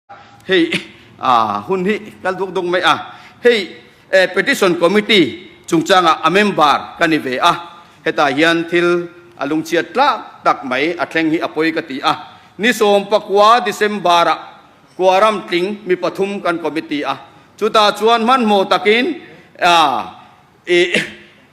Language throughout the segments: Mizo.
Hei a hun hi kal duk duk mai a, hei Petition Committee chungchangah a member ka ni ve a, hetah hian thil a lungchhiat tlak tak mai a thleng hi a pawi ka ti a. Ni 19 December-ah Kuaram tling mi pathum kan committee a, chutah chuan hmanhmawh takin i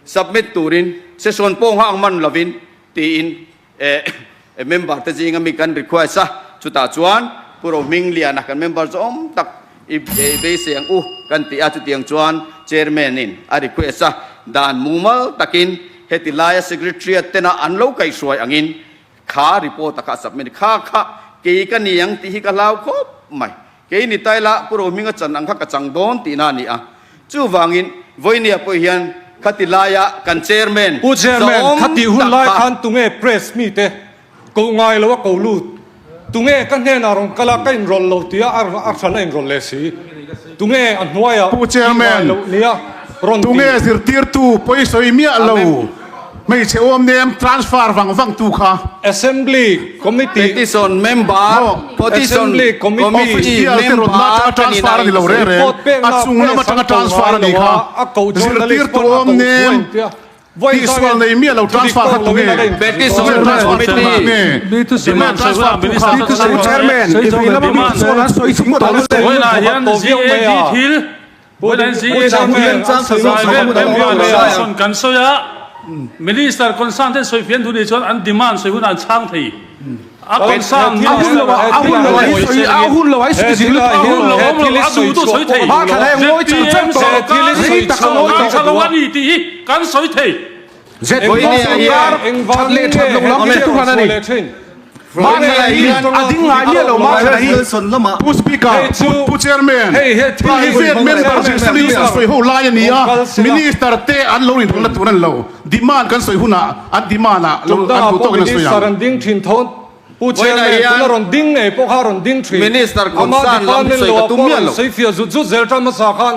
submit turin session pawh nghak hman lovin tiin E member te zinga mi kan request a, chutah chuan Pu Rohmingliana kan member zawm tak i beisei ang u kan ti a, chutiang chuan Chairman in a request a, dan mumal takin heti laia Secretariat tena an lo kaihhruai angin kha report a kha a submit kha kha kei ka ni ang tih hi ka hlau khawp mai. Kei ni taila Pu Rohminga chan ang kha ka chang dawn tihna a ni a. Chuvangin vawinia pawh hian khati laia kan Chairman Pu Chairman, zawm khati hun tak lai kha. khan tunge Press mite ko ngai lo a ko lut? Tunge ka hnenah rawn kal a, ka inrawlh lo tia a a hran a inrawlh leh si? Tunge a hnuaiah Pu tih ngai Chairman, loh nia rawn ti? tunge zirtirtu pawisawi miah lo Hmeichhe awm nem transfer vang vang tu kha. Assembly Committee. Petition member, Petition Assembly Committee. Official te rawn la atanga transfer a ni lo reng reng, a chung lam atanga transfer a ni kha. Zirtirtu awm nem tihsual nei miah lo transfer kha tunge? Petition Tunge transfer tu kha Committee. nge? Tunge transfer tu kha? Pu Chairman, i vei lama mi chuan an sawi chhung tawh lo. Vawiinah hian GAD thil Kan sawi a, Minister concern ten sawi fian thu nih chuan an demand sawi hunah an chhang thei. A concern A hun lo a hun lo a hi sawi a hun lo a hi sawi zing lutuk a hun lo awm lo a duh duh sawi thei. ZPM sorkar rei tak a ngawi tawh tha lo a ni tih hi kan sawi thei. ZPM sorkar that leh that lo lam hi chu hran a ni. Mahni hi a ding ngai miah lo mahni hi. Pu Speaker, Pu Chairman, private member resolution sawi ho lai a ni a, Minister te an lo inrawlhna tur a ni lo. Demand kan sawi hunah an demand ah lo an duh tawkin an sawi ang. Pu Chairman, tuna rawn ding ngei pawh kha a rawn ding thin. Minister Ama concern lam department sawi lo ka ah tum pawh miah rawn lo. sawi fiah zut zut zel tan hmasa khan.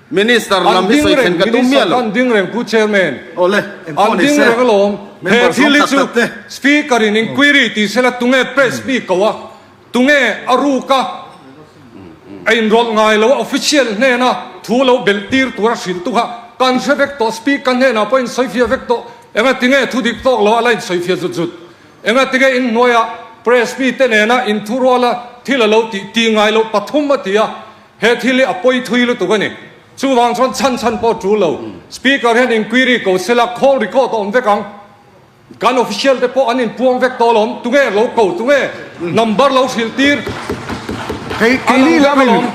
Minister An lam hi ding sawi reng, thlen ka tum Minister miah lo. kha an ding reng Pu Chairman. Awle, engpawh An ni ding se, reng alawm. He member thil zawng hi tak chu tak te. Speaker in inquiry tih sela tunge press mi ko a, tunge a ruk a, a inrawlh ngai lo a, official hnena thu lo belh tir tura hrilh tu kha kan hre vek tawh, Speaker hnenah pawh in sawi fiah vek tawh. Enga tinge thu dik tawk lo a la in sawi fiah zut zut. Enga tinge in hnuaia press mi te nena inthuruala thil a lo tih tih ngai loh pathum a ti a, He thil hi a pawi thui lutuk a ni. Chuvang chuan chhan chhan pawh tul lo. Speaker hian inquiry ko sela call record a awm vek ang. Kan official te pawh an inpuang vek tawh alawm. Tunge lo ko, tunge number lo hrilh tir a lang vek alawm.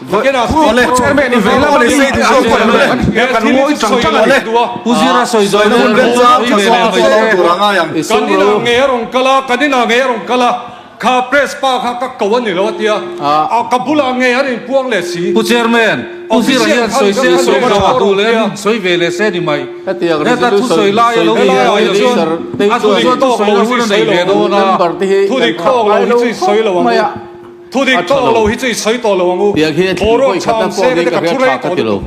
Vakenah Speaker Pu Chairman i vei lama mi He thil hi chu sawi lo duh a. Pu Zira sawi zawh Hun remchang tha zawk a follow tur a ngai ang. Kan inah ngei a rawn kal a, kan inah ngei a rawn kal a. Kha press pa kha ka ko a ni lo a tia, a ka bulah ngei an inpuang leh si. Pu Chairman, Pu Zira hian sawi se a sawi zawh a duh leh a sawi ve leh se ni mai. Heta thu sawi lai a lo ni a nih chuan a duh chuan thu sawi na hun a nei ve dawn a. Thu dik tawk lo hi chu i sawi lo ang u. Thu dik tawk lo hi chu i sawi tawh lo ang u. Boruak chhang se ka te ka thu rei tawh lutuk.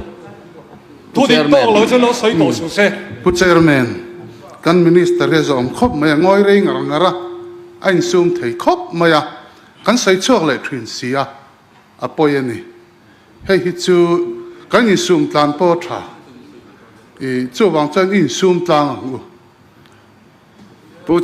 Thu dik tawk lo chu lo sawi tawh suh se. Pu Chairman, kan Minister hi a zawm khawp mai a, ngawi rei ngar ngar a. A insum thei khawp mai a, kan sawi chhuak leh thin si a, a pawi a ni. Hei hi chu kan insum tlan pawh a tha. I chuvang chuan i insum tlang ang u.